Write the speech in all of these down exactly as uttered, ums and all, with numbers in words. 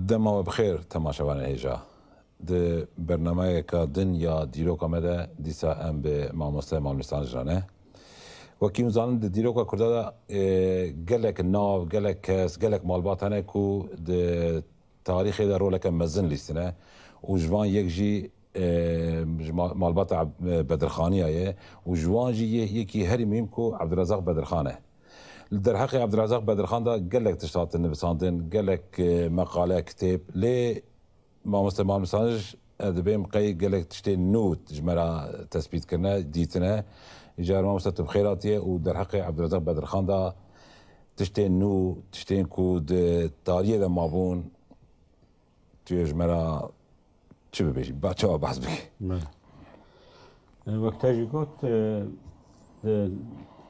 Dema we bi xêr temaşevanên hêja. Di bernameyeka din ya dîroka me de dîsa em bi mamoste Malmîstan re ne. Wekî hûn zanin di dîroka Kurda de, e, gelek nav, gelek kes, gelek malbat hene ku di tarîxê de roleke mezin lîstine û ji van yek jî, e, ji ma-, malbata Eb-, Bedirxaniya ye û ji wan jî yê yekî herî muhîm ku Ebdurezaq Bedirxan e. Li derheqê Ebdurezaq Bedirxan de gelek tişt hatin nivîsandin, gelek, e, meqale, kitêb. Lê mamoste Malmîstan ji, e, dibêm qey gelek tiştên nû ji me re tespît kirine, dîtine. Îcar mamoste tu bi xêr hatiye û derheqê Ebdurezaq Bedirxan de tiştên nû, tiştên ku di tariyê de mabûn, tu yê ji me re çi bibêjî? Ba çawa behs bikî? Belê. E, wek te jî got, e, di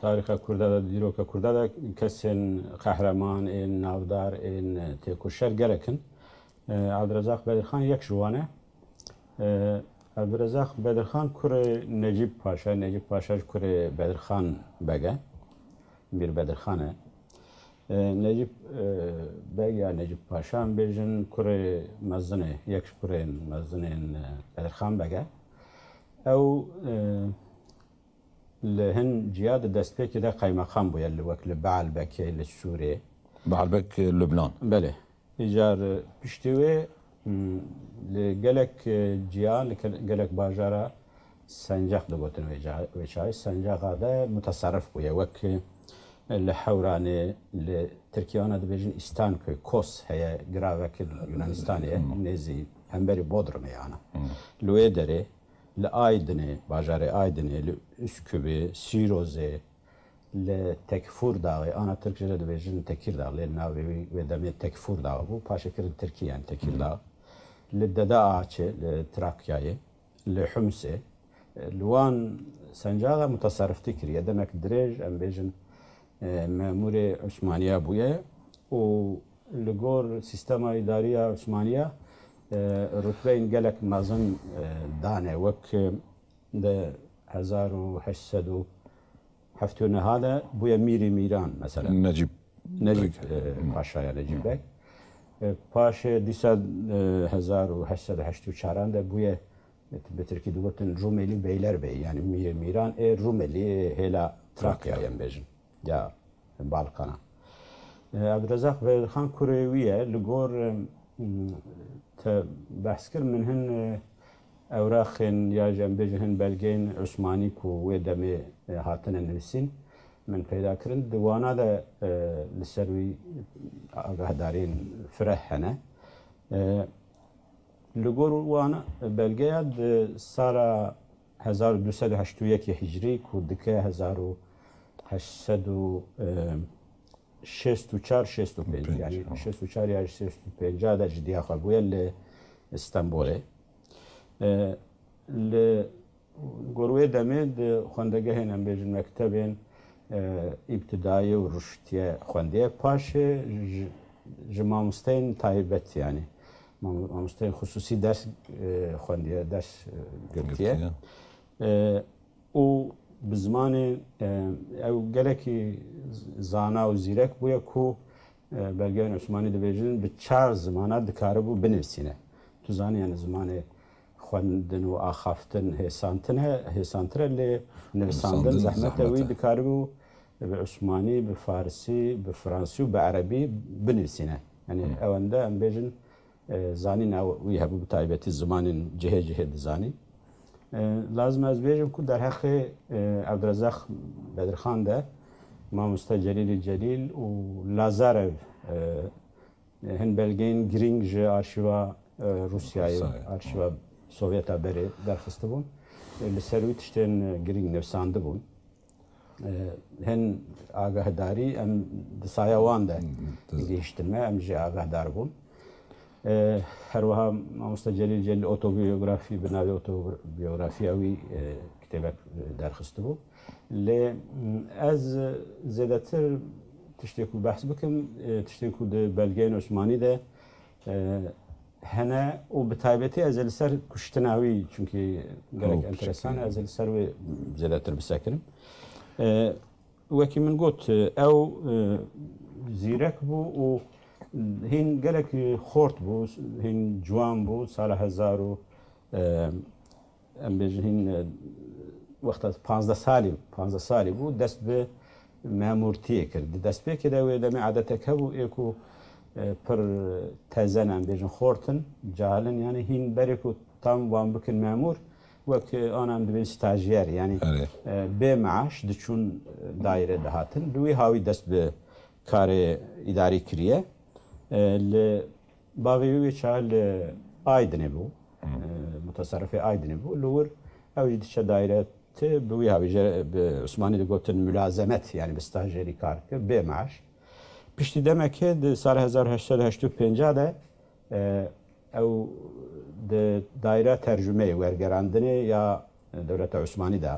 tarîxa Kurda de, di dîroka Kurda de kesên qehreman, ên navdar, ên têkoşer gelek in. E, Ebdurezaq Bedirxan yek ji wan e. E, Ebdurezaq Bedirxan kurê Necîb Paşa, Necîb Paşa ji kurê Bedirxan Beg e, Mîr Bedirxan e. E, Necîb, e, Beg ya Necîb Paşa em bêjin kurê mezin e, yek ji kurên mezin ên, e, Bedirxan Beg e. Ew, e, li hin ciya di destpêkê de qeymeqam bûye, li wek li Baalbekê, li Sûrê. Baalbek, e, Lubnan. Belê. Îcar, e, piştî wê, m, li gelek, e, ciya, li ke-, gelek bajara Senceq digotin wê ca-, wê çaxê. Senceqa de muteserrif bûye. Wek, e, li Hewranê, li Tirkiye ana dibêjin Îstanköy, Kos heye, giravek li Yunanistanê ye, Hmm. nêzî hemberî Bodrumê ye ana. Hmm. Li wê derê, li Aydinê, bajarê Aydinê, li Üsküpê, Sîrozê, li Tekfûr Daxê, ana Tirk jê re dibêjin Tekîrdağ, lê navê wî wê demê Tekfûr Dax bû, paşê kirin Tirkî, yani Tekîrdağ. Li Dede Ağaçê, li Trakyayê, li Humsê, li wan sencaxa muteserriftî kiriye. Demek dirêj, em bêjin, e, memûrê Osmaniya bûye û li gor sîstema îdarî ya Osmaniya, e, rutbeyên gelek mezin, e, dane. Wek, e, di hezar û heşt sed û heftê û neh de bûye mîrê mîran, mesela. Necîb Necîb, Beg. e, Hmm. Paşa ya Necîb Hmm. Beg. E, paşê dîsa, e, hezar û heşt sed û heştê û çaran de bûye, bi tirkî digotin Rumeli Beylerbey, yani mîrê mîran ê Rumeli, ê hêla Trakya, Trakya. em bêjin. Ya Balkana. E, Ebdurezaq Bedirxan kurê wî ye. Li gor, e, te behs kir, min hin, e, ewraxên ya jî em bêjin hin belgeyên Osmanî ku wê demê, e, hatine nivîsîn, min peyda kirin. Di wana de, e, li ser wî agahdariyên fireh hene. E, Li gor wan belgeya di sala hezar û du sed û heştê û yekê Hicriyê ku dike hezar û heşt sed û şêst û çar şêst û pênc, Pênc, yani ha. şêst û çar ya şêst û pênc de ji diya xwe bûye li Stenbolê. E, li gor wê demê di xwendegehên, em bêjin mektebên, e, îbtidayî û ruştiye xwendiye. Paşê ji, ji mamosteyên taybet, yani mam-, mamosteyên xisûsî ders, e, xwendiye, ders, e, girtiye. Girtiye. E, û bi zimanê, e, ew gelekî z-, zana û zîrek bûye ku, e, belgeyên Osmanî dibêjin, bi çar zimana dikaribû binivîsîne. Tu zanî, yani zimanê xwendin û axaftin hêsantin e, hêsantir e, lê nivîsandin Nivîsandin zehmet e. Wî zehmet e. Dikaribû bi Osmanî, bi Farisî, bi Fransî û bi Erebî binivîsîne. Yani Hmm. ewende em bêjin, e, zanîna wî hebû, bi taybetî zimanên cihê cihê dizanî. E, lazim e ez bêjim ku derheqê, e, Ebdurezaq Bedirxan de mamoste Celîlî Celîl û Lazarev, e, hin belgeyên girîng ji arşîva, e, Rûsyayê, Rûsyayê. arşîva Sovyeta berê derxistibûn. E, li ser wî tiştên, e, girîng nivîsandibûn. E, hin agahdarî em di saya wan de Hmm, hmm. gihîştin me, em jê agahdar bûn. E, her wiha mamoste Celîl Celîl otobiyografî, bi navê otobiyografiya wî, e, kitêbek, e, derxistibû. Lê, m, ez zêdetir tiştê ku behs bikim, e, tiştên ku di belgeyên Osmanî de, e, hene û bi taybetî ez ê li ser kuştina wî, çunkî gelek Ew enteresan e, kuştiye. ez ê li ser wê zêdetir bisekinim. E, wekî min got, e, ew, e, zîrek bû û Hîn gelek xort bû, hîn ciwan bû. Sala hezar û, e, em bêjin hîn, e, wexta panzdeh salî, panzdeh salî bû, dest bi memûrtiyê kir. Di destpêkê de wê demê adetek hebû, ê ku, e, pir tezen, em bêjin xort in, cahil in, yani hîn berê ku tam wan bikin memûr, wek, e, ana em dibên stajyer, yani, Erê. e, bê maaş diçûn, e, daîre dihatin. Bi wî hawî dest bi karê îdarî kiriye. E, li bavê wî wê çax li Aydinê bû. E, muteserrifê Aydinê bû. Li wir ew jî diçe daîre ti bi wî hawî je bi Osmanî digotin mulazemet, yani bi stajyerî kar kir, bê maaş. Piştî demekê di sala hezar û heşt sed û heştê û pênc de, e, ew di daîra tercumeyê, wergerandinê ya dewleta Osmanî de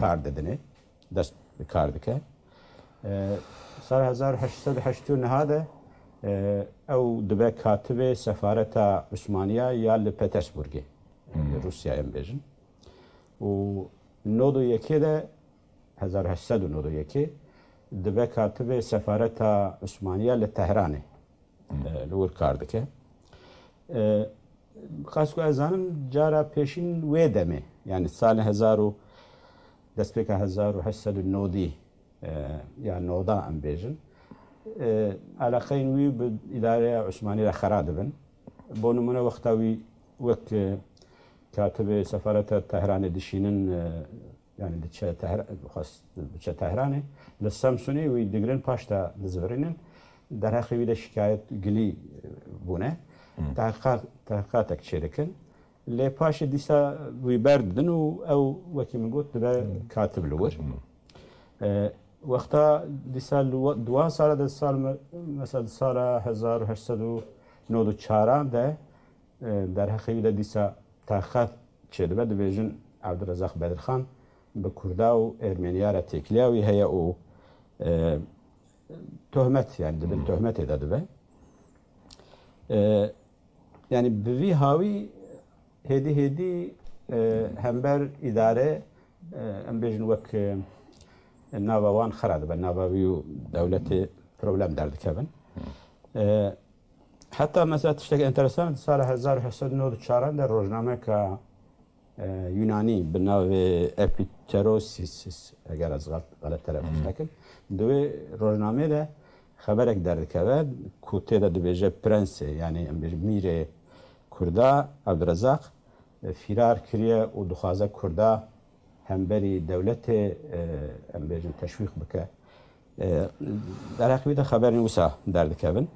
kar didinê, dest bi kar dike. E, sala hezar û heşt sed û heştê û neh de, e, ew dibe katibê sefareta Osmaniya ya li Petersburgê, li Rûsyayê em bêjin. Û nod û yekê de, hezar û heşt sed û nod û yekê dibe katibê sefareta Osmaniya li Tehranê, e, li wir kar dike. E, qas ku ez zanim, cara pêşîn wê demê, yani salê hezar û, destpêka hezar û heşt sed û nodî, e, ya noda em bêjin, e, eleqeyên wî bi îdareya Osmanî re xera dibin. Bo nimûne wexta wî wek, e, katibê sefareta Tehranê dişînin, e, yani diçe Tehra-, xwest biçe Tehranê, li Samsunê wî digirin, paş de dizvirînin. Derheqê wî de şikayet gilî, e, bûne. Tehqiqat, tehqiqatek çêdikin. Lê paşê dîsa wî berdidin û ew, wekî min got, dibe katib li wir. E, wexta dîsa li wa-, di wan sala de, sal me-, mesela di sala hezar û heşt sed û nod û çaran de, e, derheqê wî de dîsa tehqiqat çêdibe, dibêjin Evdirezaq Bedirxan bi Kurda û Ermeniya re têkiliya wî heye û, e, tohmet, yani dibin tohmetê de dibe. E, yani bi vî hawî hêdî hêdî, e, hember îdare, e, em bêjin wek, e, nava wan xera dibe, nava wî û dewletê problem derdikevin. E, heta mesela tiştek enteresan, di sala hezar û heşt sed û nod û çaran de rojnameka, e, Yunanî bi navê Epiterosis, eger ez xelet, xelet telefuz nekim, di wê rojnamê de xeberek derdikeve ku tê de dibêje prensê, yani em bêjin mîrê Kurda Evdirezaq, e, fîrar kiriye û dixwaze Kurda hemberî dewletê, e, em bêjin teşwîq bike. E, derheqê wî de xeberên wisa derdikevin.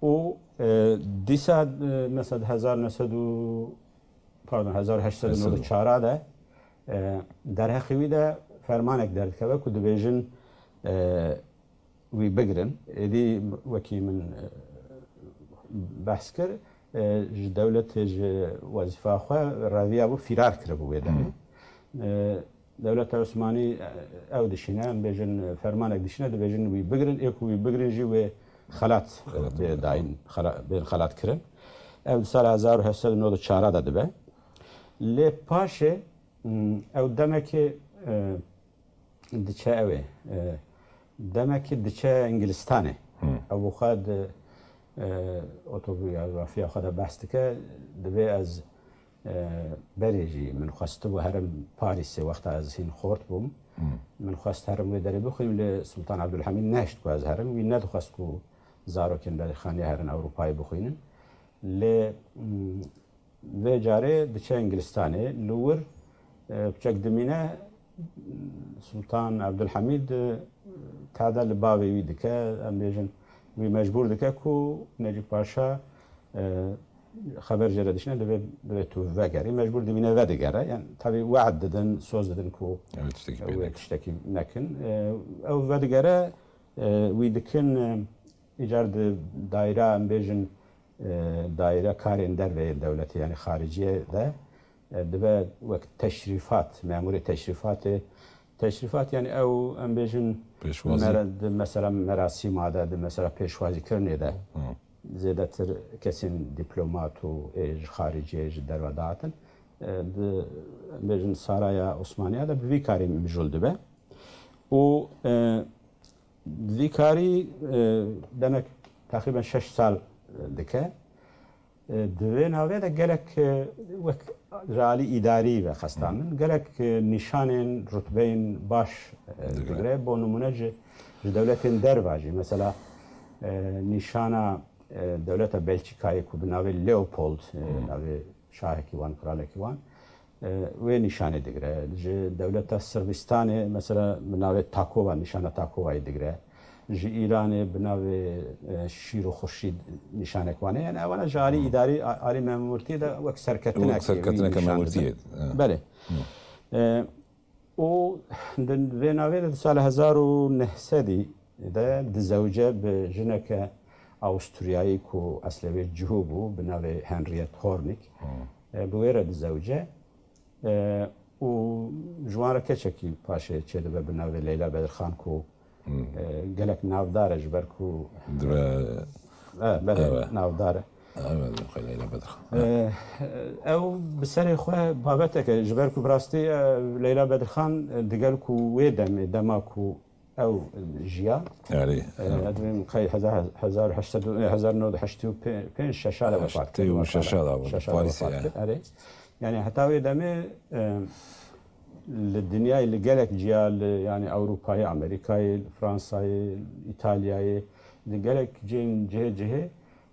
Û, e, dîsa, e, mesela di hezar neh sed û, pardon, hezar û heşt sed û nod û çar de, e, derheqê wî de fermanek derdikeve ku dibêjin, e, wî bigirin. Êdî wekî min, e, behs kir, e, ji dewletê, ji wezîfa xwe reviyabû, fîrar kiribû wê demê. E, Dewleta Osmanî, e, ew dişîne, em bêjin, e, fermanek dişîne, dibêjin wî bigirin, ê ku wî bigirin jî wê xelat, e, bê dayîn, xela-, bên xelat kirin. Ev di sala hezar û heşt sed û nod û çar de dibe. Lê paşê, m, ew demekê, e, diçe ew ê, e, demekê diçe Îngilistanê. Ew bi xwe di, e, otobiyografiya xwe de behs dike, dibê ez, e, berê jî min xwestibû herim Parîsê, wexta ez hîn xort bûm. Min xwest herim wê derê bixwînim, lê Sultan Abdulhamîd nehişt ku ez herim. Wî nedixwest ku zarokên Bedirxaniyê herin Ewropayê bixwînin. Lê, m, vê carê diçe Îngilistanê, li wir, e, piçek dimîne, Sultan Abdulhamîd, e, tade li bavê wî dike, em bêjin, wî mecbûr dike ku Necîb Paşa, e, xeber jê re dişîne, divê, divê tu vegerî. Mecbûr dimîne vedigere. Yani, tabî we'd didin, soz didin ku Ew ê tiştekî pê wê nekin. Tiştekî nekin. E, ew vedigere, e, wî dikin, e, Îcar di daîra, em bêjin, e, daîra karên derve yên dewletê, yani xariciyê de, e, dibe wek teşrîfat, memûrê teşrîfatê. Teşrîfat, yani ew, em bêjin, Pêşwazî. Mera-, di mesela merasîma de, di mesela pêşwazîkirinê de zêdetir kesên dîplomat û ê ji xariciyê, ji derve dihatin, e, di, em bêjin, Saraya Osmaniya de bi vî karî mijûl dibe. Û, e, Vî karî, e, demek teqrîben şeş sal dike. E, di vê navê de gelek, e, wek ji alî îdarî ve xesta min, gelek, e, nîşanên, rutbeyên baş, e, Digre. digre. Bo nimûne ji, ji dewletên derva jî. Mesela, e, nîşana, e, dewleta Belçîkayê ku bi navê Leopold, e, navê şahekî wan, kralekî wan, e, wê nîşanê digre. Ji dewleta Sirbistanê, mesela, bi navê Takova, nîşana Takovayê digre. Ji Îranê bi navê, e, Şîr û Xurşîd nîşanek wane. Yani, ewana ji alî îdarî, a-, alî memurtiyê de wek serketinekê Wek serketineke wî nîşan memurtiyê, didin. Evet. Belê. E, û di vê navê de di sala hezar û neh sedî de dizewce bi jineke Awisturyayî ku eslê wê Cihû bû, bi navê Henriette Hornig. E, bi wê re dizewce. E, û ji wan re keçekî paşê çêdibe bi navê Leyla Bedirxan ku, e, gelek navdar e ji ber ku Dibe. E, belê, Evet. navdar e. Evet, xwe Leyla Bedirxan. E, ew bi serê xwe babetek e, ji ber ku bi rastî, e, Leyla Bedirxan, e, digel ku wê demê, dema ku ew jiya. Erê. E, ez dibêm qey hezar, hezar heşt sed, hezar nod heştê û pênc, şeşa de wefat kir. Heştê û şeşa de bû, Şeşa de Parîsê, wefat e. kir, erê. Yani heta wê demê, e, li dinyayê, li gelek ciya, li, yani Ewropayê, Amerîkayê, li Fransayê, Îtalyayê, li gelek cihên cihê cihê,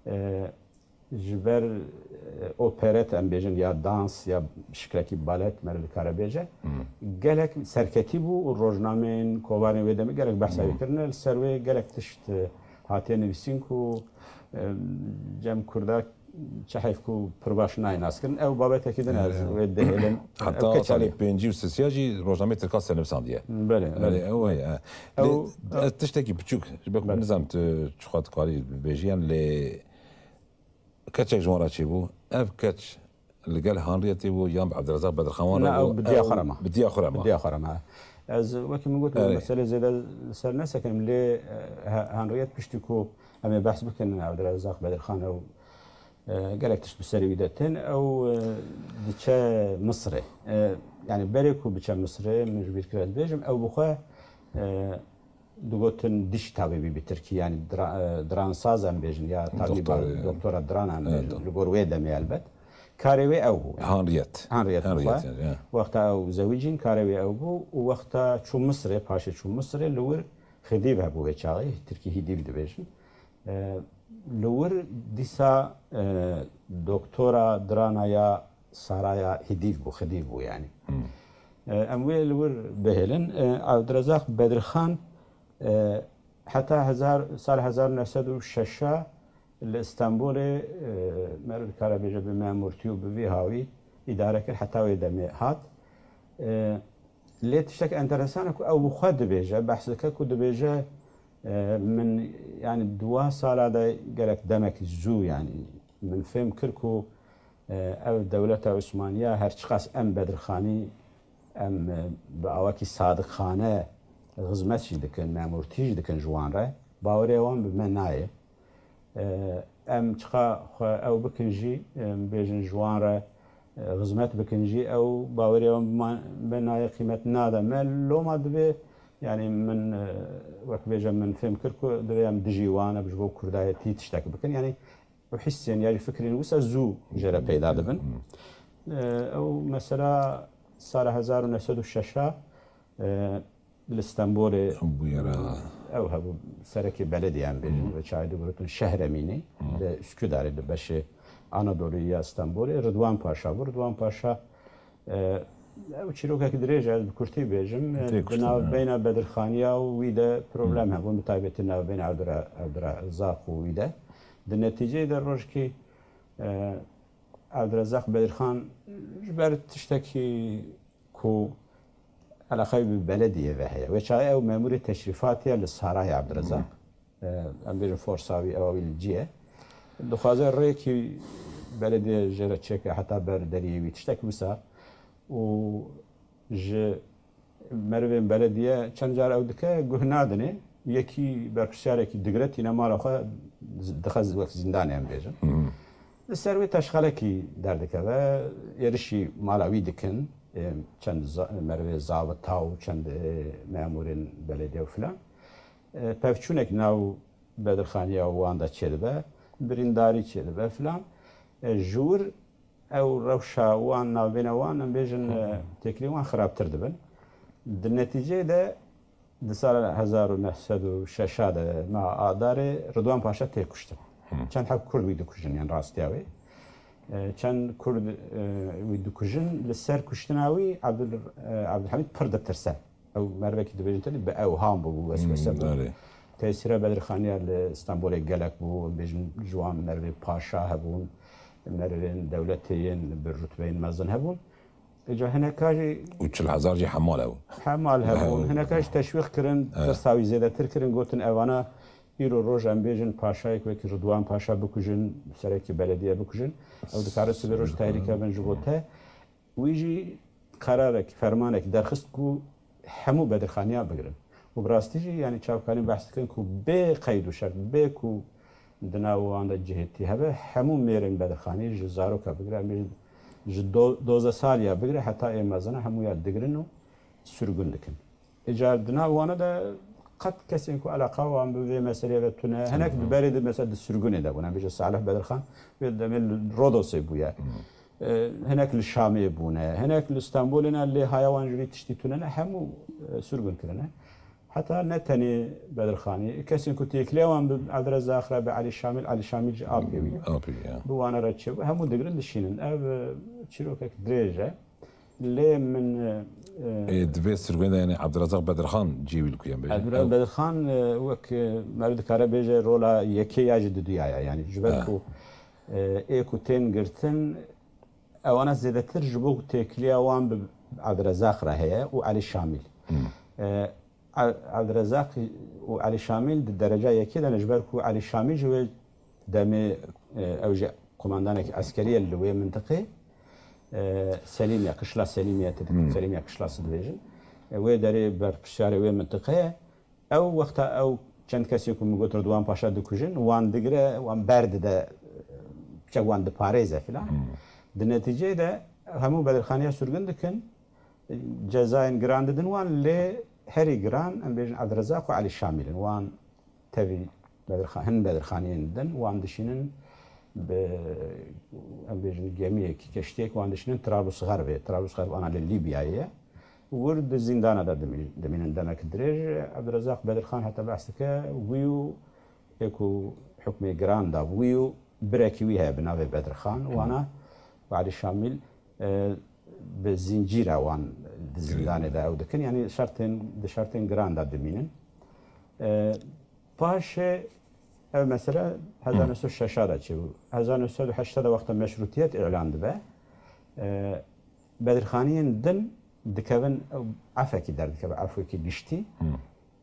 e, ji ber, e, operet, em bêjin, ya dans, ya şiklekî balet, meriv dikare bêje, gelek serketî bû û rojnameyên, kovarên wê demê gelek behsa wê kirine. Li ser wê gelek tişt, e, hatiye nivîsîn ku, e, cem Kurda çi heyf ku pir baş nayê naskirin. Ew babetekî din ez Evet. wê dihêlim. Heta Ew keçalî. salê pêncî û sisiya jî rojnameyê Tirka sernivîsandiye. Belê, Belê, belê. ew e. Ew, Lê, ew ez tiştekî biçûk, ji ber ku Belê. nizam tu çiqas dikarî bêjî yan lê Keçek ji wan re çêbû. Ev keç li gel Henrietê bû yan bi Evdirezaq Bedirxan wan re Na, bû? ew bi diya xwe re ma. Bi diya xwe re ma. Bi diya xwe re ma. Ez wekî min got, Erê. meselê zêde li ser nesekirim, lê, e, He-, Henriet piştî ku em ê behs bikin, Evdirezaq Bedirxan ew, e, gelek tişt bi serê wî de tên, ew, e, diçe Misirê. E, yani berê ku biçe Misirê, min ji bîr kir ez bêjim, ew bi xwe, e, digotin diş tabîbî bi tirkî, yani dra-, e, dransaz em bêjin ya tabîba, Doktor, e, doktora dran em e, bêjin, do- li gor wê demê elbet. Karê wê ew bû. Henriet. Henriet bû Henriet, xwe. yani, ya. Wexta ew zewicîn, karê wê ew bû û wexta çû Misirê, paşê çû Misirê, li wir Xidîv hebû wê çaxê, tirkî Hîdîv dibêjin. E, li wir dîsa, e, doktora drana ya Saraya Hîdîv bû, Xidîv bû yani. E, em wê li wir bihêlin. E, Evdirezaq Bedirxan, e, heta hezar, sal hezar neh sed û şeş li Stenbolê, e, meriv dikare bêje bi memurtî û bi vî hawî îdare kir, heta wê demê hat. E, lê tiştek enteresan e ku ew bi xwe dibêje, behs dike ku dibêje, e, min, yani, di wa sala de gelek demek zû, yani, min fêm kir ku, e, ev dewleta Osmaniya her çiqas em Bedirxanî, em, e, bi awakî sadiqane xizmet jî dikin, memurtî jî dikin ji wan re, bawerê wan bi me nayê. E, em çiqa xwe ew bikin jî, em bêjin ji wan re, e, xizmet bikin jî, ew bawerê wan bi man-, bi nayê qîmet nade. Me loma divê, yani min, e, wek bêje min fêm kir ku divê em dijî wan, em ji bo kurdayetî tiştek bikin. Yani ew hissên ya jî fikrên wisa zû jê re peyda dibin. E, ew mesela sala hezar û neh sed û şeş, e, Li Stenbolê Bûyera. ew hebû, serekê belediye em bêjin, Hmm. ve çayê digotin Şehremînî, Hmm. li Üsküdarê, li beşê Anadoluyê ya Stenbolê, Ridwan Paşa bû. Ridwan Paşa, e, ew çîrokekî dirêj e, ez bi kurtî bêjim. E, Tê di kuştin, nav he. beyna Bedirxaniya û wî de problem Hmm. hebû, bi taybetî navbeyna Evdira-, Evdirazaq û wî de. Di netîceyê de rojkî, e, Evdirazaq Bedirxan ji ber tiştekî ku eleqeyê bi belediyê ve heye. Wê çaxê ew memûrê teşrîfatî ye li Saraya Evdirazaq. Hmm. E, em bêjin forsa wî, ewa wî li cî ye. Dixwaze rêkî belediye jê re çêke heta ber deriyê wî. Tiştek wisa û ji merivên belediye çend car ew dike, guh nadinê. Yekî berpirsiyarekî digre tîne mala xwe, dixe wek zîndanê em bêjin. Hmm. Li ser wê teşxelekî derdikeve, êrişî mala wî dikin, ê, çend za-, merivê zabita û çend, ê, memûrên belediye û filan. E, pevçûnek nav Bedirxaniya wan de çêdibe, birîndarî çêdibe filan. E, ji wir ew rewşa wan, navbêna wan, em bêjin, e, têkilî wan xirabtir dibin. Di netîceyê de di sala hezar û neh sed û şeş de meha Adarê Ridwan Paşa tê kuştin. Çend heb Kurd wî dikujin, yan rastiya wê. E, çend Kurd, e, wî dikujin, li ser kuştina wî Abdul-, e, Abdulhamîd pir ditirse. Ew mervekî dibêjin tenê bi ewham bû, weswese bû. Erê. Tesîra Bedirxaniya li Stenbolê gelek bû, em bêjin ji wan mervê paşa hebûn, mervên dewletê yên bi rutbeyên mezin hebûn. Îca hineka jî Û çil hezar jî hemal hebûn. Hemal hebûn. Hineka jî teşwîq kirin, tirsa wî zêdetir kirin, gotin evana îro roj em bêjin paşayek wekî Ridwan Paşa bikujin, serekî belediye bikujin. Ew dikare sibê roj tehlîke bin ji bo te. Wî jî qerarek, fermanek derxist ku hemû Bedirxaniya bigirin. Û bi rastî jî, yanî çavkanî behs dikin ku bê qeyd û şert, bê ku di nav wan de cihêtî hebe, hemû mêrên Bedirxanî ji zaroka bigire, em bêjin ji do-, doze saliya bigire heta ê mezin e, hemû ya digirin û sürgün dikin. Îcar di nav wana de qet kesên ku eleqa wan bi vê meseleyê ve tune, hinek di berê de mesela di sürgünê de bûne. Bêje Salih Bedirxan, wê demê li Rodosê bûye. E, hinek li Şamê bûne, hinek li Stenbolê ne, lê haya wan ji vî tiştî tune ne, hemû, e, sürgün kirine. Heta ne tenê Bedirxanî, kesên ku têkiliya wan bi Abdurezaq re, bi Elî Şamîl, Elî Şamîl ji apê wî ye. Apê, ya. Bi wana re çêbû, hemû digirin dişînin. Ev, e, çîrokek dirêj e. Lê min, e, e, Ê, di vê sirgûnê de, yanî, Abdurezaq Bedirxan cihê wî li ku ye, em bêjin? Abdurezaq Bedirxan, e, wek, e, meriv dikare bêje, rola yekê ya jî duduyaya, yanî, ji ber ku, e, ê ku tên girtin, ewana zêdetir ji bo têkiliya wan bi Abdurezaq re heye û Elî Şamîl. E, A-, Abdurezaq û Elî Şamîl di dereca yekê de ne, ji ber ku Elî Şamîl ji wê demê, e, ew jî kumandanekî eskerî ye li wê mintiqê, e, Selîmiye, Qişla Selîmiye, te dikin, Selîmiye Qişlası dibêjin. E, wê derê berpirsiyarê wê mintiqe ye. Ew wexta ew çend kesê ku min got Ridwan Paşa dikujin, wan digire, wan berdide, çek wan diparêze filan. Di netîceyê de hemû Bedirxaniya sürgün dikin. Cezayên giran didin wan, lê herî giran, em bêjin, Abdurezaq û Elî Şamîl in. Wan tevî Bedirxa-, hin Bedirxaniyên din, wan dişînin bi, em bêjin, gemiyekî, keştiyek, wan dişînin Trablusgarvê. Trablusgarv ana li Lîbyayê ye. Wir di zîndana de dimî-, dimînin demek dirêj. Abdurezaq Bedirxan heta behs dike, wî û ê ku hukmê giran da, wî û birekî wî heye bi navê Bedirxan, wana û Elî Şamîl, e, bi zincîra wan di zîndanê de ew dikin. Yanî şertên, di şertên giran de dimînin. E, paşê ev mesele hezar neh sed û şeş de çêbû. Hezar neh sed û heşt de wexta meşrûtiyet îlan dibe, e, Bedirxaniyên din dikevin, efekî derdikeve, efekî giştî.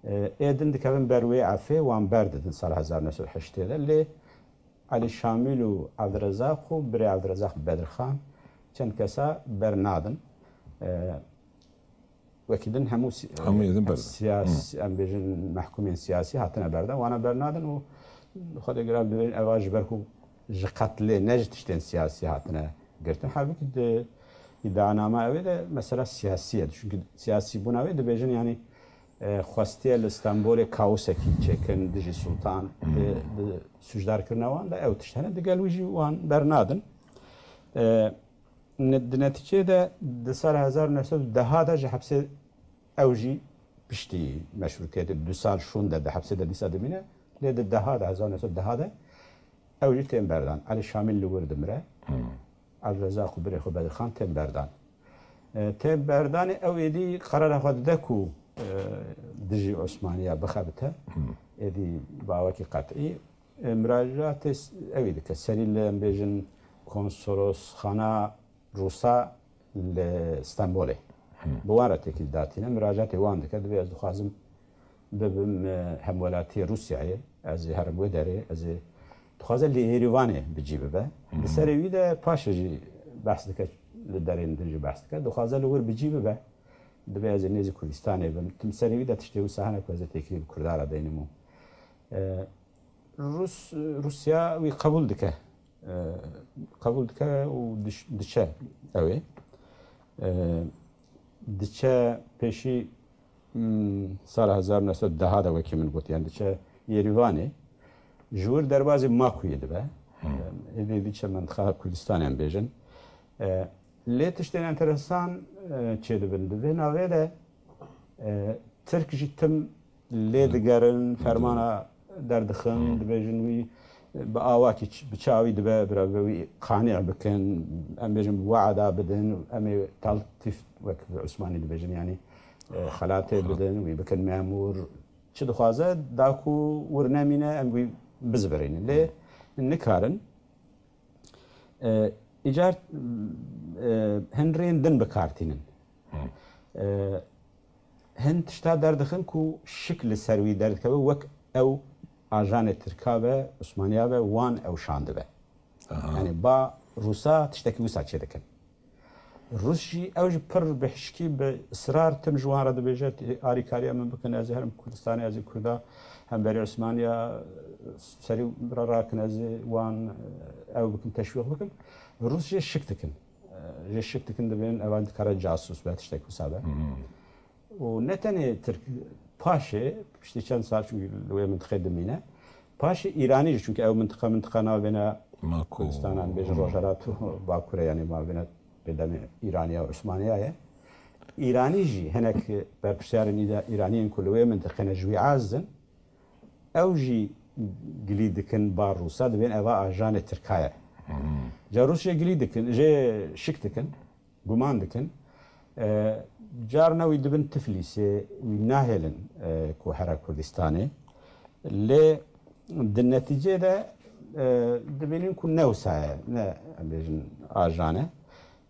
E, ê din dikevin ber wê efê, wan berdidin sala hezar neh sed û heştê de. Lê Elî Şamîl û Evdirezaq û birê Evdirezaq Bedirxan çend kesa bernadin. E, wekî din hemû si-, Hemû yê din berdin. siyas-, em bêjin mehkûmên siyasî hatine berdan. Wana bernadin û Xwedê giran dibêjin eva ji ber ku ji qetlê ne ji tiştên siyasî hatine girtin. Halbûkî di îdianama ew ê de mesela siyasî ye. Çunku siyasîbûna wê dibêjin, yanî, e, xwestiye li Stenbolê kaosekî çêkin dijî Sultan, di, di sûcdarkirina wan de ew tişt hene. Digel wî jî wan bernadin. E, ne-, di netîceyê de di sala hezar û neh sed û deh de ji hepsê ew jî piştî meşrûtiyetê du sal şûnde di hepsê de dîsa dimîne. Lê di deha de, hezar neh sed û deh de ew jî tên berdan. Elî Şamîl li wir dimire. Evdirezaq û birê xwe Bedirxan tên berdan. E, tên berdanê ew êdî qerara xwe dide ku, e, dijî Osmaniya bixebite. Êdî bi awekî qet'î. E, miracatê s-, ewî dike. Serî li, em bêjin, konsolosxana Rûsa li Stenbolê. Bi wan re têkil datîne. Miracatê wan dike. Dibê ez dixwazim bibim, e, hemwelatiyê Rûsyayê. Ez ê herim wê derê. Ez ê dixwaze li Êrîvanê bi cî bibe. Li serê wî de paşê jî behs dike, li derên din jî behs dike. Dixwaze li wir bi cî bibe. Dibê ez ê nêzî Kurdistanê bim. Tim serê wî de tiştê wisa hene ku ez ê têkilî bi Kurda re deynim û, e, Rus-, Rûsya wî qebûl dike. E, qebûl dike û diş-, diçe ew ê. E, diçe pêşî, hmm, sala hezar neh sed û deh de wekî min got, yani diçe Yêrîvanê. Ji wir derbazê Makuyê dibe. Êdî diçe mentiqa Kurdistanê em bêjin. E, lê tiştên enteresan, e, çêdibin. Di vê navê de, e, Tirk jî tim lê digerin, fermana derdixin, dibêjin wî bi awakî ç-, bi çi awî dibe, bira wî qanî bikin, em bêjin bi weada bidin, em ê taltîf wek bi Osmanî dibêjin, yanî, e, xelatê bidin, wî bikin memûr, çi dixwaze, da ku wir nemîne, em wî bizibirînin. Lê nikarin. E, îcar, e, hin rêyên din bi kar tînin. E, hin tişta derdixin ku şik li ser wî derdikeve, wek ew ajanê Tirka be, Osmaniya be, wan ew şandibe. Yanî ba Rûsa tiştekî wisa çêdikin. Rûs jî, ew jî pir bi hişkî, bi israr tim ji wan re dibêje, "Alîkariya min bikin, ez ê herim Kurdistanê, ez ê Kurda hemberî Osmaniya serî re rakin, ez ê wan, ew bikim, teşwîq bikim." Rûs jê şik dikin. Jê şik dikin, dibên evan dikare casûs be, tiştek wisa be. Û ne tenê Tirk, paşê, piştî çend sal, çunkî li wê mintiqê dimîne, paşê Îranî jî, çunkî ew mintiqa, mintiqa navbêne Mako. Kurdistana, em bêjin Rojhelat û Bakur e, yanî navbêne pêdemê Îraniya û Osmaniya ye. Îranî jî hinek berpirsiyarên îda-, Îraniyên ku li wê mintiqê ne ji wî aciz in, ew jî gilî dikin ba Rûsa, dibên eva ajanê Tirka ye. Ca Rûs jê gilî dikin, jê şik dikin, guman dikin. E, carna wî dibin Tiflîsê, wî nahêlin, e, ku here Kurdistanê. Lê di netîcê de, e, dibînin ku ne wisa ye, ne, em bêjin, ajan e.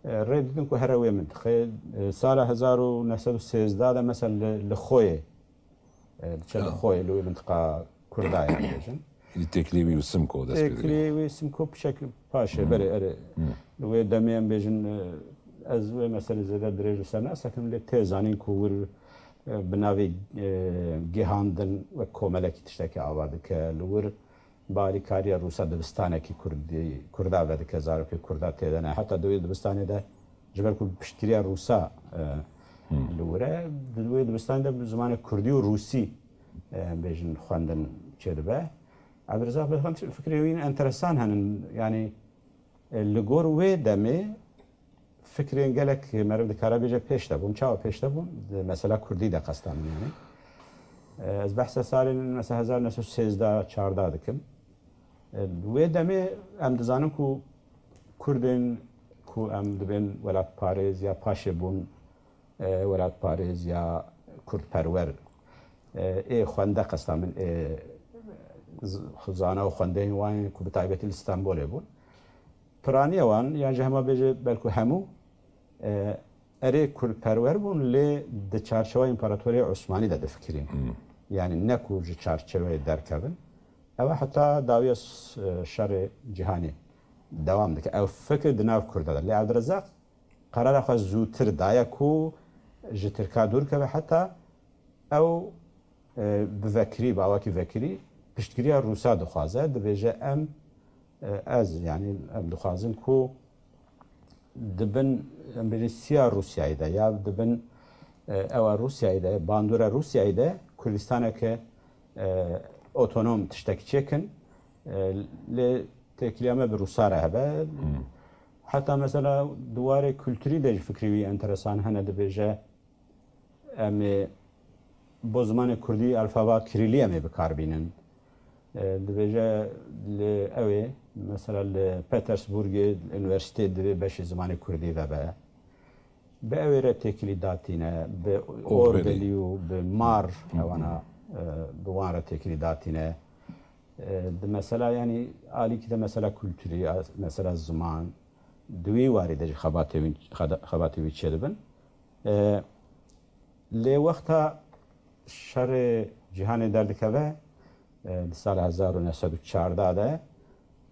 E, rê didin ku here wê mintiqê. E, sala hezar û neh sed û sêzdeh de mesela li, li Xoyê, e, diçe li Xoyê, li wê mintiqa Kurda ye, em bêjin. Li têkiliyê wî û Simko dest pê dike. Têkiliyê wî Simko pişek paşê, belê, erê. Li wê demê em bêjin, e, ez wê meselê zêde dirêj li ser nasekim, lê tê zanîn ku wir, e, bi navê, e, gihandin wek komelekî tiştekî ava dike. Li wir bi alîkariya Rûsa dibistanekî Kurdî, Kurda vedike, zarokê Kurda tê de ne. Heta di wê dibistanê de, ji ber ku piştgiriya Rûsa, e, li wir e, di wê dibistanê de bi zimanê Kurdî û Rûsî, e, em bêjin, xwendin çêdibe. Ebdulrezak Bexan, fikrê wî enteresan henin. Yanî, e, li gor wê demê fikrên gelek meriv dikare bêje pêş de bûn. Çawa pêş de bûn? Di mesela Kurdî de qesta min, yanî. E, ez behsa salên mesela hezar neh sed û sêzdeh çardeh dikim. E, wê demê em dizanin ku Kurdên ku em dibên welatparêz ya paşê bûn, e, welatparêz ya kurdperwer, e, ê xwende qesta min, ê z-, zana û xwendeyên wan ku bi taybetî li Stenbolê bûn. Piraniya wan, yan jî hema bêje belku hemû, e, erê kurdperwer bûn, lê di çarçewa împaratoriya Osmanî de difikirîn. Yanî ne ku ji çarçeweyê derkevin. Ew heta dawiya s-, e, şerê cîhanê dewam dike. Ew fikir di nav Kurda de. Lê Ebdurezaq qerara xwe zûtir daye ku ji Tirka dûr keve, heta ew, e, bi vekirî, bi awakî vekirî piştgiriya Rûsa dixwaze. Dibêje, em, e, ez, yanî em dixwazin ku di bin, em bêjin, siya Rûsyayê de ya di bin, e, ewa Rûsyayê de, bandora Rûsyayê de Kurdistaneke, e, otonom tiştek çêkin. E, lê têkiliya me bi Rûsa re hebe. Heta mesela di warê kulturî de jî fikrê wî enteresan hene, dibêje, em ê bo zimanê kurdî alfaba kirîlî em ê bi kar bînin. E, dibêje li ew ê, mesela li Petersburgê, li unîversîtê divê beşê zimanê kurdî vebe. Bi ew ê re têkilî datîne, bi Orwellî. Orwellî û bi Mar, ewana, e, bi wan re têkilî datîne. E, di mesela, yanî alîkî de mesela kulturî, a-, mesela ziman, di wî warî de jî xebatê wî, xeda-, xebatê wî çêdibin. E, lê wexta şerê cîhanê derdikeve, e, di sala hezar û neh sed û çardeh de,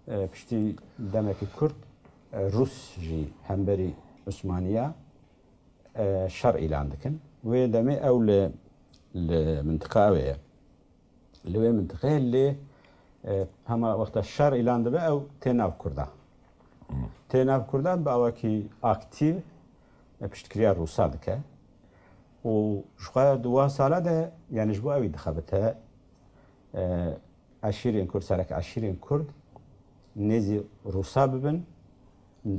e, piştî demekî kurt, e, Rûs jî hemberî Osmaniya, e, şer îlan dikin. Wê demê ew li, li mintiqa ew ê ye. Li wê mintiqê lê, e, hema wexta şer îlan dibe, ew tê nav Kurda. Tê nav Kurda bi awakî aktîv, e, piştgiriya Rûsa dike. Û ji xwe di wa sala de, yanî ji bo ew ê dixebite, e, eşîrên Kurd, serek eşîrên Kurd nêzî Rûsa bibin,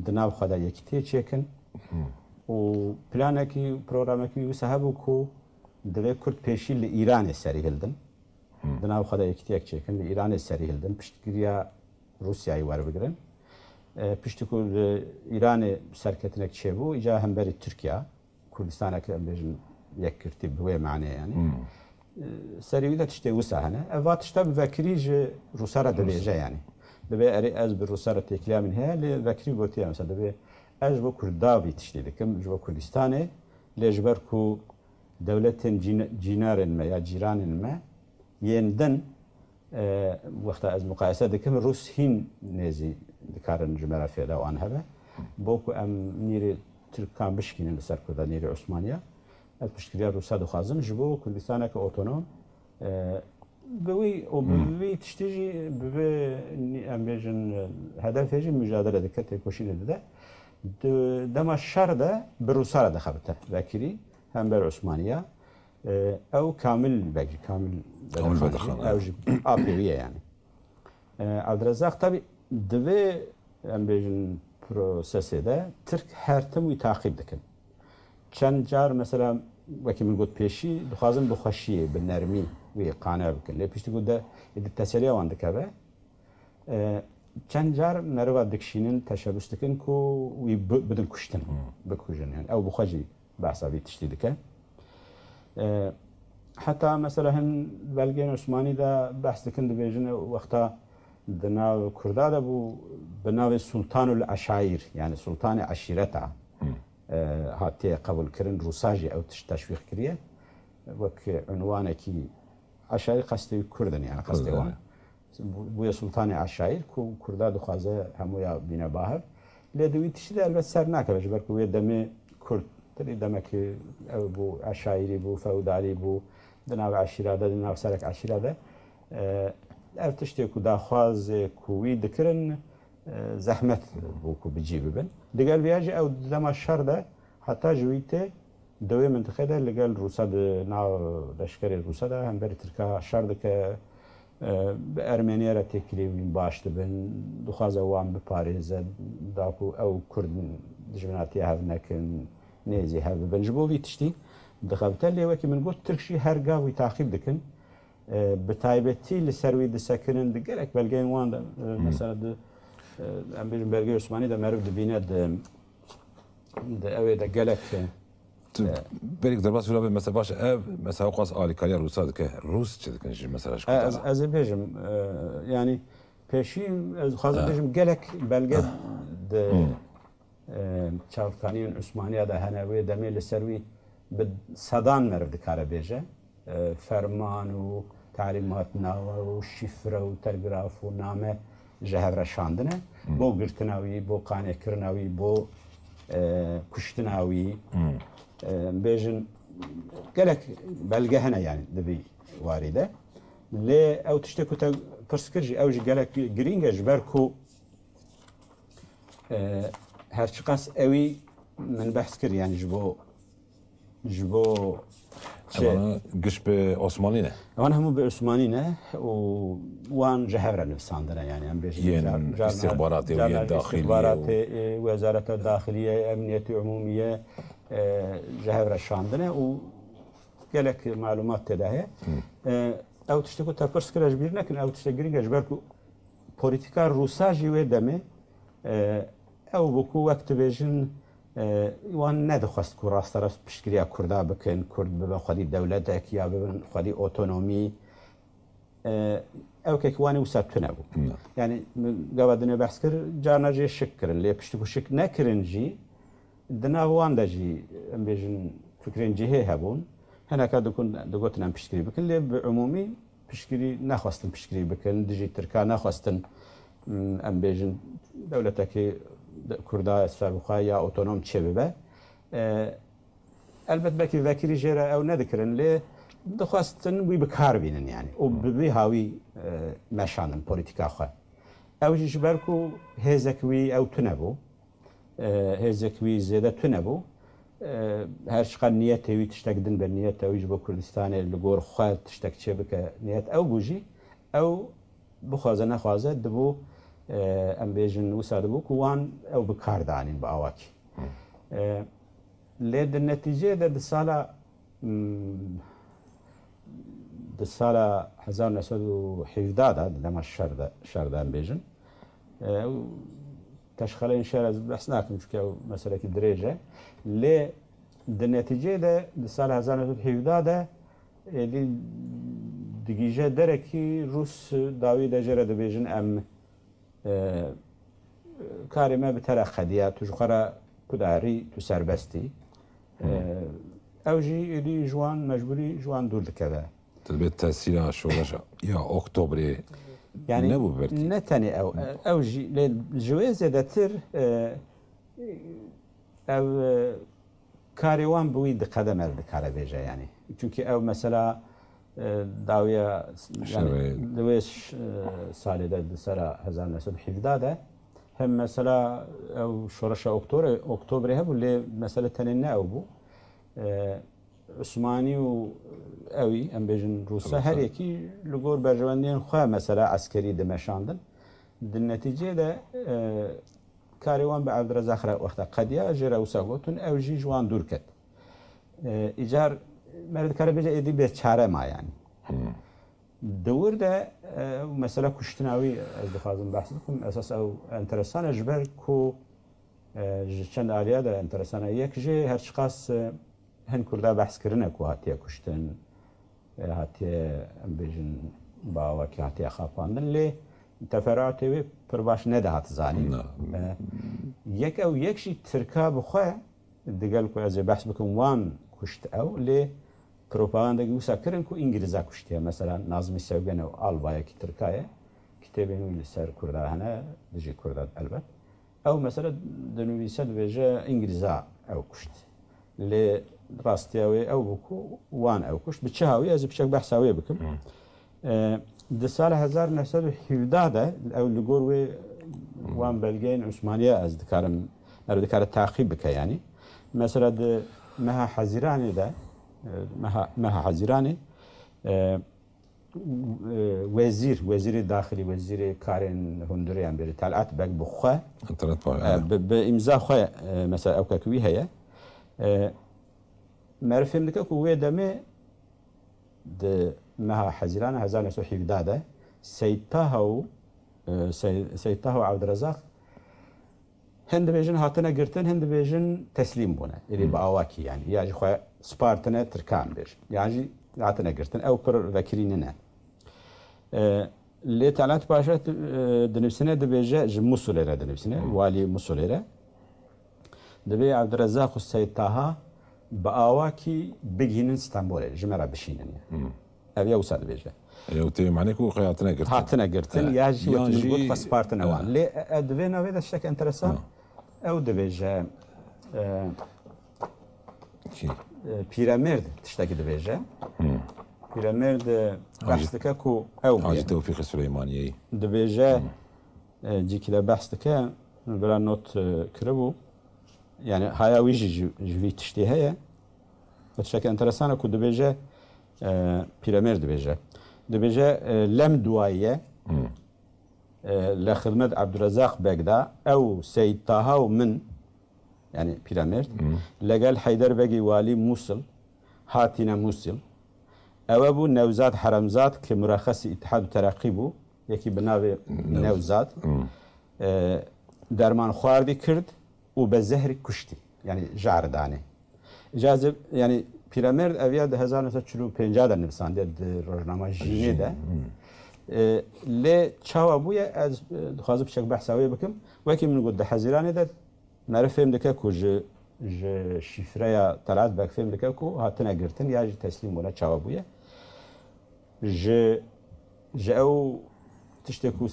di nav xwe de yekîtiyê çêkin û planekî, programekî wisa hebû ku divê Kurd pêşî li Îranê serî hildin. Di nav xwe de yekîtiyek çêkin, li Îranê serî hildin, piştgiriya Rûsyayê werbigirin. E, piştî ku li Îranê serketinek çêbû, îca hemberî Tirkiye, Kurdistanek em bêjin yekgirtî bi wê manê, yanî. E, serî wî de tiştê wisa hene. Ev va tişta bi vekirî ji Rûsa re dibêje, yanî. Dibê erê ez bi Rûsa re têkiliya min heye, lê vekirî gotiye, mesela, dibê ez ji bo Kurda vî tiştî dikim, ji bo Kurdistanê, lê ji ber ku dewletên cîn-, cînarên me ya cîranên me yên din, e, wexta ez muqayese dikim, Rûs hîn nêzî dikarin ji me re fêda wan hebe. Bo ku em nîrê Tirkan bişkînin li ser Kurda, nîrê Osmaniya, ez piştgiriya Rûsa dixwazim ji bo Kurdistaneke otonom, e, bi wî û bi Hmm. vî tiştî jî, bi vê nî-, em bêjin, e, hedefê jî mujadele dike, têkoşînê dide. Di dema şer de bi Rûsa re dixebite vekirî hember Osmaniya. E, ew Kamil Beg jî, Kamil Kamil Bedirxan jî, Bedirxan, ew evet. jî apê wî ye yani. E, Abdurrezzaq tabi di vê, em bêjin, prosesê de Tirk her tim wî taqîb dikin. Çend car mesela, wekî min got pêşî, dixwazin bi xweşiyê, bi nermî wî qane bikin. Lê piştî ku de, êdî teseliya wan dikeve, e, çend car meriva dikişînin, teşebus dikin ku wî bi-, bidin kuştin, Hmm. bikujin. Yani ew bi xwe jî behsa vî tiştî dike. E, heta mesela hin belgeyên Osmanî de behs dikin, dibêjin wexta di nav Kurda de bû, bi navê Sultanul Eşaîr, yani Sultanê Eşîreta, Hmm. e, hatiye qebûlkirin, Rûsa jî ew tişt teşwîq kiriye. Wek unwanekî, eşaîr qestê wî Kurd in, yani qestê Kurd, wan. evet. Bû-, bûye Sultanê Eşaîr ku Kurda dixwaze hemûya bîne bahev. Lê di wî tiştî de elbet ser nakeve, ji ber ku wê demê Kurd, tirî demekî ew bû, eşaîrî bû, feodalî bû, di nav eşîra de, di nav serek eşîra de. E, ev tiştê ku daxwazê ku wî dikirin, e, zehmet bû ku bi cî bibin. Digel viya jî ew di dema şer de heta ji wî tê Di wê mintiqê de li gel Rûsa di nav leşkerê Rûsa de hemberî Tirka şer dike, e, bi Ermeniye re têkilî wî baş dibin, dixwaze wan biparêze, da ku ew Kurd dijminatiya hev nekin, nêzî hev bibin. Ji bo vî tiştî dixebite, lê wekî min got, Tirk jî her gav wî taqîb dikin. E, bi taybetî li ser wî disekirin, di gelek belgeyên wan de, e, Hmm. mesela di, e, em bêjin belgeyê Osmanî de meriv dibîne di, di ew ê de gelek, e, Tu E, berî ku derbas vira be, mesela baş ev, mesela ew qas alîkariya Rûsa dike. Rûs çi dikin jî mesela ji E, Kurdan ez, re? Ez ê bêjim, e, yanî pêşî ez dixwazim E. bêjim gelek belge di, Hmm. e, çavkaniyên Osmaniya de hene, wê demê li ser wî bi sedan meriv dikare bêje. E, ferman û talîmatname û şîfre û telgraf û name ji hev re şandine. Hmm. Bo girtina wî, bo qanêkirina wî, bo, e, kuştina wî. Hmm. E, bêjin, gelek belge hene yani di vî warî de. Lê ew tiştê ku te pirs kir jî, ew jî gelek girîng e, ji ber ku, e, her çiqas ewî min behs kir, yani ji bo Ji bo çi? Ewana giş bi Osmanî ne? Ewan hemû bi Osmanî ne û wan ji hev re nivîsandine, yani em bêjin Yên car-, carna, îstixbaratê û carna yên daxiliyê û îstixbaratê, e, Wezareta Daxiliye, Emniyetê Umûmiye, e, ji hev re şandine û gelek malumat tê de heye. Hı. E, ew tiştê ku te pirs kire ji bîr nekin, ew tiştê girîng e, ji ber ku polîtîka Rûsa jî wê demê, e, ew bû ku wek dibêjin, e, wan nedixwest ku rasterast piştgiriya Kurda bikin, Kurd bibin xwedî dewletek ya bibin xwedî otonomî. E, ew kek wanê wisa tune bû. Ne. Yani, min gava dinê behs kir, carna jê şik kirin. Lê piştî ku şik nekirin jî, di nav wan de jî, em bêjin, fikrên cihê hebûn. Hineka dikun-, digotin em piştgirî bikin, lê bi umûmî piştgirî nexwestin piştgirî bikin, dijî Tirka nexwestin, m, em bêjin, dewletekî de-, Kurda serbixwe ya otonom çêbibe. E, elbet belkî vekirî jê re ew nedikirin, lê dixwestin wî bi kar bînin yani. Û bi vî hawî, e, meşandin polîtîka xwe. Ew jî ji ber ku hêzek wî ew tune bû. E, hêzek wî zêde tune bû. E, her çiqas niyetê wî tiştek din be, niyeta wî ji bo Kurdistanê li gor xwe tiştek çêbike, niyet ew bû jî, ew Bixwaze nexwaze dibû, e, em bêjin wisa dibû ku wan ew bi kar danîn bi awakî. E, lê di netîceyê de di sala, mm, di sala hezar neh sed û hevdeh de, di dema şer de, şer de em bêjin, e, ew teşxeleyên şer ez behs nakim, çunke ew meselekî dirêj e. Lê di netîceyê de di sala hezar neh sed û hevdeh de êdî digihîje derekî Rûs dawî de jê re dibêjin, em, e, karê me bi te re qediya, tu ji xwe re kudarî, tu serbest î. E, ew jî êdî ji wan mecbûrî ji wan dûr dikeve. Dibê tesîra şoreşa ya Oktobrê Yani nebû bertî. Ne tenê ew, ew jî lê ji wê zêdetir, e, ev, e, karê wan bi wî diqede me dikare bêje yani. Çunkî ew mesela, e, dawiya yani Şerê. Li wê ş-, e, salê de di sera hezar neh sed û hevdeh de hem mesela ew şoreşa Oktobre-, Oktobrê hebû lê mesele tenê ne ew bû. E, Usmanî û ewî, em bêjin Rûsa, Rûsa. Her yekî li gor berjewendiyên xwe mesela eskerî dimeşandin. Di netîceyê de, e, karê wan bi Evdirezaq re wexta qediya, jê re wisa gotin, ew jî ji wan dûr ket. E, îcar me re dikare bêje êdî bê çare ma yani. Di wir de, e, mesela kuştina wî ez dixwazim behs bikim. Esas ew enteresan e ji ber ku, e, ji çend aliya de enteresan e. Yek jê her çiqas, e, hin Kurda behs kirine ku hatiye kuştin, e, hatiye, em bêjin, bi awakî hatiye xapandin, lê teferuatê wê pir baş nedihat zanîn. Na. E, yek ew, yek jî Tirka bi xwe, digel ku ez ê behs bikim, wan kuşt ew, lê propagandekî wisa kirin ku Îngilîza kuştiye. Mesela Nazmî Sevgen ew albayekî Tirka ye. Kitêbên wî li ser Kurda hene, dijî Kurda elbet. Ew mesela dinivîse, dibêje Îngilîza ew kuşt. Lê rastiya wê ew bû ku wan ew kuşt. Bi çi hawî? Ez ê piçek behsa wê bikim. E, di sala hezar neh sed û hevdeh de ew li gor wê wan belgeyên Usmaniye ez dikarim, me re dikare taqîb bike yani. Mesela di meha Hezîranê de, e, meha, meha Hezîranê, e, e, wezîr, wezîrê daxilî, wezîrê karên hundirê, em bêjin Tel'at Beg bi xwe, Tel'at Beg, e, evet. Bi, bi îmza xwe, e, mesela ewkek wî heye. E, meriv fêm dike ku wê demê di meha Hezîrana hezar neh sed û hevdeh de Seyîd Taha û, e, Sey-, Seyîd Taha û Evdirezaq Hin dibêjin hatine girtin, hin dibêjin teslîm bûne. Êdî bi awakî yani. Ya jî xwe spartine Tirkan bêjin. Yan jî hatine girtin. Ew pir vekirî nine. E, lê Talat Paşa, e, dinivîsine dibêje, ji Musulê re dinivîsine, walî Musulê re. Dibê Evdirezaq û Seyid Taha bi awakî bigihînin Stenbolê, ji me re bişînin yani. Ev ya wisa dibêje. Ew tê manê ku xwe hatine girtin. Hatine girtin, e, ya jî wek min got, xwe spartine wan. Lê, e, e, di vê navê de tiştek enteresan. Ew dibêje, e, e, Pîremêrd tiştekî dibêje. Pîremêrd, e, behs dike ku ew bûye. Hacî Tewfîqê Suleymaniyeyî. Dibêje, e, cîkî de behs dike, min vira not, e, kiribû. Yani haya wî jî ji, ji vî tiştî heye. Tiştek enteresan e ku dibêje, e, Pîremêr dibêje. Dibêje, e, lem duwayiye, e, le xidmet Ebdurezaq Beg de, ew Seyîd Taha û min, yani Pîremêr, legel Heyder Begî walî Musil, hatîne Musil. Ewe bû Newzad Heremzad ki murexesî Îtihad û Tereqî bû, yekî bi navê Newzad. E, derman xwardî kird û be zehrî kuştî. Yani jar danê. Îca ez ê, yani Pîremêrd eviya di hezar neh sed çil û pênc de nivîsandiye di rojnama Jînê de. E, lê çawa bûye, ez, e, dixwazim piçek behsa wê bikim. Wekî min got, di Hezîranê de meriv fêm dike ku ji, ji şîfreya Talat Beg fêm dike ku hatine girtin ya jî teslîm bûne, çawa bûye. Ji, ji ew tiştê ku, e,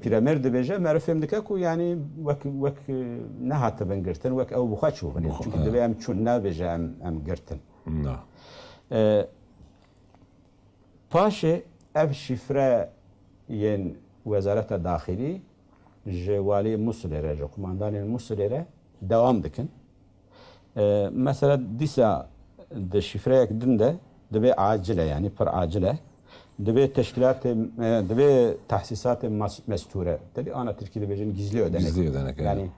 Pîremêrd dibêje, meriv fêm dike ku yani wek, wek, e, nehatibin girtin, wek ew bi xwe çûbin. Çunku divê em çûn, nabêje em, em girtin. Na. E, paşê ev şîfre yên Wezareta Daxilî ji walî Musulê re, ji kumandanên Musulê re dewam dikin. E, mesela dîsa di şîfreyek din de dibê acil e, yani pir acil e. Divê teşkîlatê, e, divê tehsîsatê mas-, mestûre. Tevî ana tirkî dibêjin gizli ödenek. Gizli ödenek, evet. Yani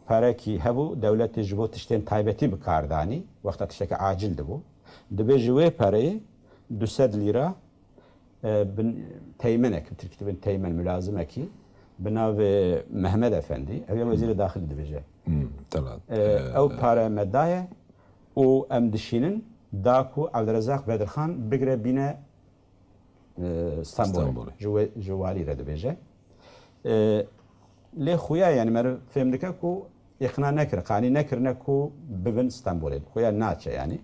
parekî hebû, dewletê ji bo tiştên taybetî bi kar danî, wexta tiştekî acil dibû. Dibê ji wê pereyê du sed lîra, e, bin, teğmenek, bi tirkî dibên teğmen, mulazimekî, bi navê Mehmet Efendî, ev ya wezîrê daxilî dibêje. Hmm, tamam. E, Ee, ew pare me daye û em dişînin da ku Evdirezaq Bedirxan bigire bîne e, Stenbolê. Stenbolê. Ji we-, ji walî re dibêje. E, lê xuya, yani meriv fêm dike ku îqna nekir, qanî nekirine ku bibin Stenbolê. Xuya naçe yani.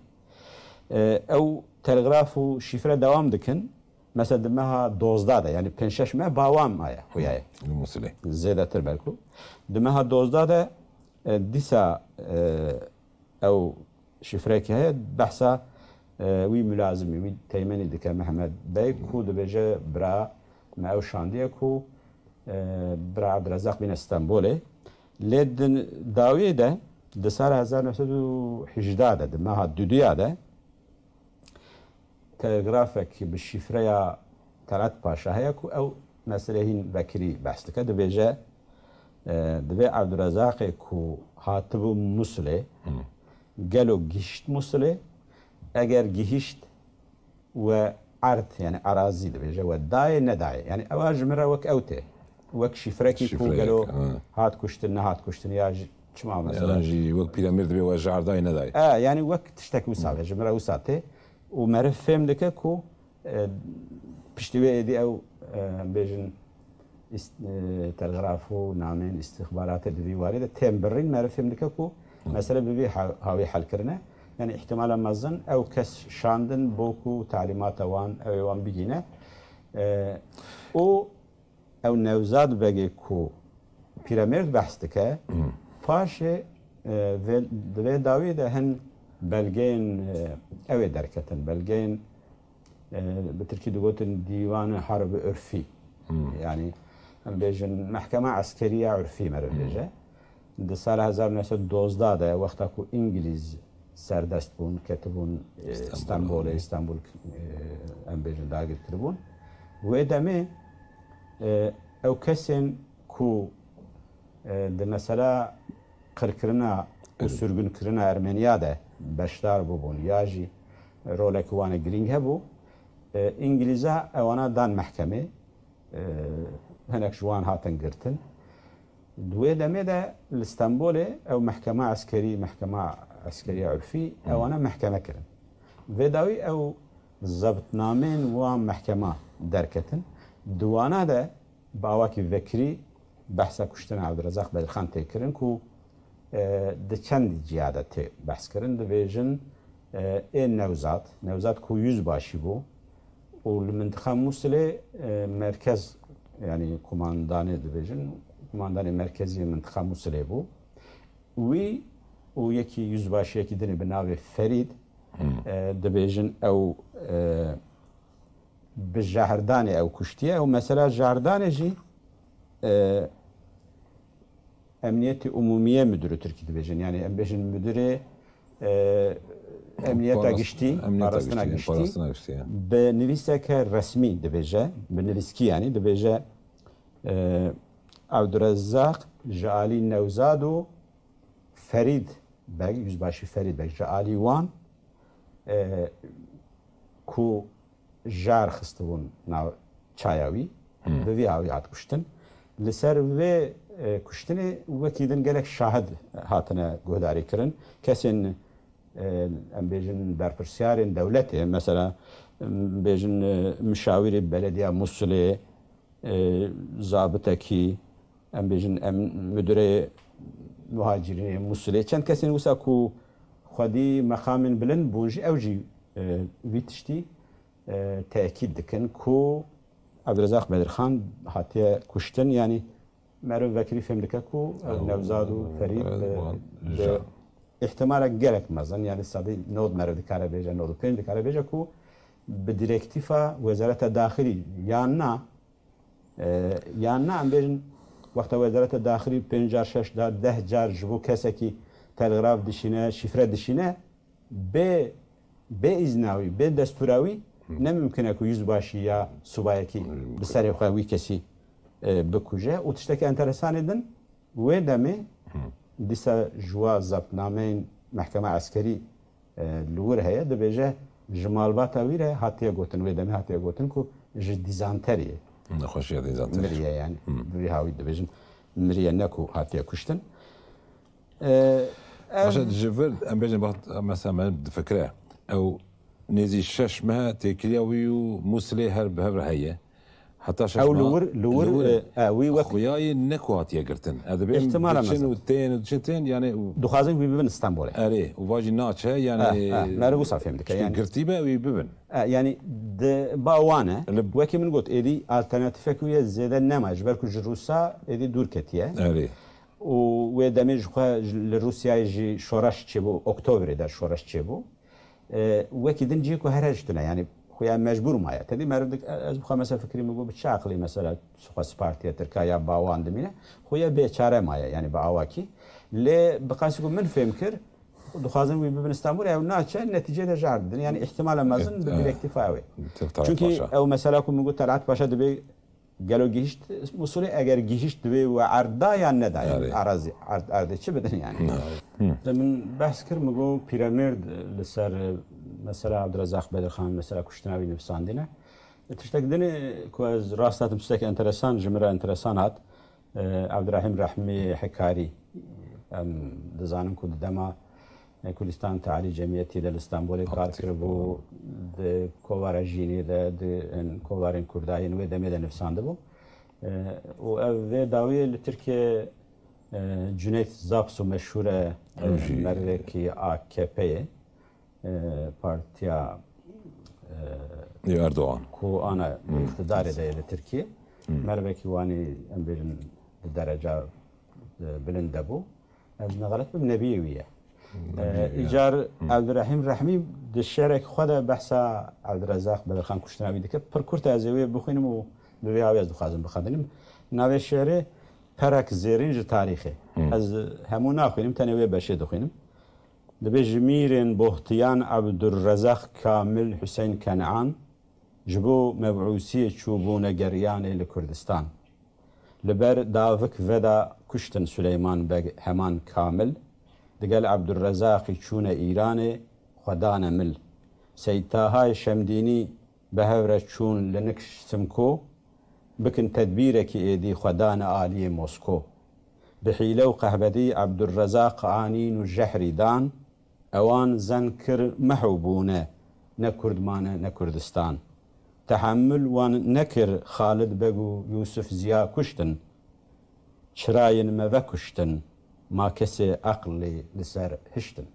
E, ew telgraf û şifre dewam dikin. Mesela di meha dozdeh de, yani pênc şeş meh bawam maye xuya ye. Li Musilê. Zêdetir belku. Di meha dozdeh de, e, dîsa, e, ew şifrekî heye, behsa, e, wî mulazimî, wî teğmenî dike Mehmet Bey, ku dibêje bira me ew şandiye ku, e, bira Evdirezaq bîne Stenbolê. Lê di dawiyê de, di sala hezar neh sed û hejdeh de, di meha duduya de, telgrafek bi şîfreya Talat Paşa heye ku ew meselê hîn vekirî behs dike. Dibêje, e, divê Evdirezaqê ku hatibû Musilê, Hmm. gelo gihişt Musilê? Eger gihişt, we erd, yani arazî dibêje, we dayê nedayê. Yani ewa ji min re wek ew tê. Wek şîfrekî ku Şîfreyek, gelo ha. hat kuştin, nehat kuştin ya ji çima mesela. Yan jî wek pîremêr dibê we ji erdayê nedayê. E, yani wek tiştek wisa be, ji min re wisa tê. Û meriv fêm dike ku, e, piştî wê êdî ew, e, em bêjin, îst-, e, telgraf û nameyên îstixbaratê di vî warî de tên birîn, meriv fêm dike ku mesele bi vî ha-, hawî hel kirine. Yani îhtimala mezin ew kes şandin bo ku talîmata wan, ew ê wan bigîne. E, û ew Newzad Begê ku pîremêrd behs dike, paşê, e, vê, di vê dawiyê de hin belgeyên, e, ew ê derketin, belgeyên, e, bi tirkî digotin dîwanê harbi urfî. Yani em bêjin mehkema eskeriya urfî meriv bêje. Di sala hezar neh sed dozdeh de wexta ku Îngilîz serdest bûn, ketibûn, e, Stenbol, Stenbolê, Stenbol, e, em bêjin dagir kiribûn. Wê demê, e, ew kesên ku, e, di mesela qirkirina û sürgünkirina Ermeniya de beşdar bûbûn ya jî rolek wan ê girîng hebû, e, Îngilîza ewana dan mehkemê, e, hinek ji wan hatin girtin. Di wê demê de li Stenbolê ew mehkema eskerî, mehkema eskeriya urfî, ewana mehkeme kirin. Vê dawî ew zebtnameyên wan mehkema derketin. Di wana de bi awakî vekirî behsa kuştina Evdirezaq Bedirxan tê kirin ku, e, di çend ciya de tê behs kirin. Dibêjin, e, ê Newzad, Newzad ku yüzbaşî bû û li mintiqa Musilê, e, merkez, yani kumandanê dibêjin, kumandanê merkezî yê mintiqa Musilê bû. Wî û yekî yüzbaşiyekî dinê bi navê Ferîd, e, dibêjin ew, e, bi jehirdanê ew kuştiye. Ew mesela jehirdanê jî, e, Emniyetê Umûmiye Müdürü tirkî dibêjin. Yani em bêjin müdürê, e, emniyeta Parast-, giştî, emniyeta parastina giştî, giştî. Parastina giştî, ya. Bi nivîseke resmî dibêje, bi nivîskî yani dibêje, e, Evdirezaq ji alî Newzad û Ferîd Beg, yüzbaşî Ferîd Beg ji alî wan, e, ku jar xistibûn nav çaya wî, bi vî hawî hat kuştin. Li ser vê, e, kuştinê wekî din gelek şahid hatine guhdarî kirin. Kesên, e, em bêjin berpirsyarên dewletê, mesela, em bêjin, e, mişawîrê belediya Musilê, e, zabitekî, em bêjin, em müdürê muhacirînê Musilê, çend kesên wisa ku xwedî meqamên bilind bûn jî, ew jî, e, vî tiştî, e, tekîd dikin ku Evdirezaq Bedirxan hatiye kuştin, yanî meriv vekirî fêm dike ku ew Newzad û Ferîd, e, bi, bi îhtimalek gelek mezin, yanî sedî nod meriv dikare bêje, nod û pênc dikare bêje ku bi direktîfa Wezareta Daxilî yan na, e, yan na, em bêjin, wexta Wezareta Daxilî pênc car, şeş car, deh car ji bo kesekî telgraf dişîne, şîfre dişîne, bê, bê îzna wî, bê destûra wî, Ne mimkun e ku yüzbaşî ya subayekî bi serê xwe wî kesî, e, bikuje. Û tiştekî enteresanê din, wê demê dîsa ji wa zebtnameyên mehkema eskerî, e, li wir heye, dibêje ji malbata wî re hatiye gotin, wê demê hatiye gotin ku ji dîzanteriyê Nexweşiya dîzanter. Miriye yani. Bi vî hawî dibêjin, miriye ne ku hatiye kuştin. E, ev Başa ji vir, em bêjin, bax, mesela me difikire. Ew nêzî şeş meh têkiliya wî û Mûsilê her bi hev re heye. Heta şeş Ew li meh, wir, li wir, li wir e, e, wî wek xuyayê ne ku hatiye girtin. Ez dibêm Îhtimalen diçin mezin. û tên û diçin tên, yani Dixwazin wî bibin Stenbolê. Erê, û vajî naçe, yani Ha, ha, meriv wisa fêm dike, çikî yani. girtî be, wî bibin. E, yani di ba wan e. Li Wekî min got, êdî alternatîfek wî ye zêde nema, ji ber ku ji Rûsa êdî dûr ketiye. Erê. Û wê demê ji xwe ji, li Rûsyayê jî şoreş çêbû, Oktobrê de şoreş çêbû. E, wekî din cihê ku here ji tune, yani xuya mecbûr maye. Tedî meriv dik, ez bi xwe mesela fikrî min got, bi çi aqilî mesela xwe spartiye Tirka ya ba wan dimîne? Xuya bêçare maye, yani bi awakî. Lê bi qasî ku min fêm kir, dixwazin wî bibin Stenbolê, ew naçe, netîcê de jar didin. Yani îhtimala mezin bi Evet, direktîfa ew ê. Talat Çünkü Paşa. ew mesela ku min got, Talat Paşa dibê gelo gihişt Mûsilê, eger gihişt dibê we erd da yan neda, yani Evet. arazi, erd, erdê çi bidin yani. Evet. Te min behs kir, min got, Pîremêrd li ser, e, mesela Abdurezaq Bedirxan, mesela kuştina wî nivîsandine. Tiştek din e ku ez rast hatim, tiştek enteresan, ji min re enteresan hat. E, Abdurrahîm Rehmî Hekarî, em dizanin ku di dema, e, Kurdistan Tealî Cemiyetî de li Stenbolê kar Aktif kiribû, bû. di kovara jînê de, di, in, kovarên Kurda yên wê demê de nivîsandibû. E, û ev vê dawiyê li Tirkiye, e, Cüneyt Zapsu meşhûr e, e, Ew jî mervekî A K P'ê. e, partiya, e, Ê Erdogan. ku ana Hmm. îqtidarê de ye li Tirkiye. Hmm. Mervekî wanî, em bêjin, di dereca, e, bilind de bû. Ez nexelet bim, nebiyê wî ye. Nebiyê E, wî ye. îcar Hmm. Evdirehîm Rehmî di şerek xwe de behsa Evdirezaq Bedirxan kuştina wî dike. Pir kurt ez ê wê bixwînim û bi vê hawî ez dixwazim bixebînim. Navê şerê Perek Zêrîn ji tarîxê. Hmm. Ez hemû naxwînim, tenê wê beşê dixwînim. Dibê ji mîrên bohtiyan Ebdurrezaq Kamil Hüseyn Kenan ji bo mebûsiyê çûbûne geriyanê li Kurdistan. Li ber davik veda kuştin Suleyman Beg Heman Kamil, digel Ebdurrezaqî çûne Îranê, xwe dane mil. Seyd Tahayê Şemdînî bi hev re çûn li nik Simko, bikin tedbîrekî êdî xwe dane aliyê Mosko. Bi hîle û qehbedî Ebdurrezaq anîn û jehrî dan, ewan zen kir meh û bûne, ne Kurd mane ne Kurdistan. Tehemul wan nekir Xalid Beg û Yûsif Ziya kuştin, çirayên me vekuştin, ma kesê eqlî li ser hiştin.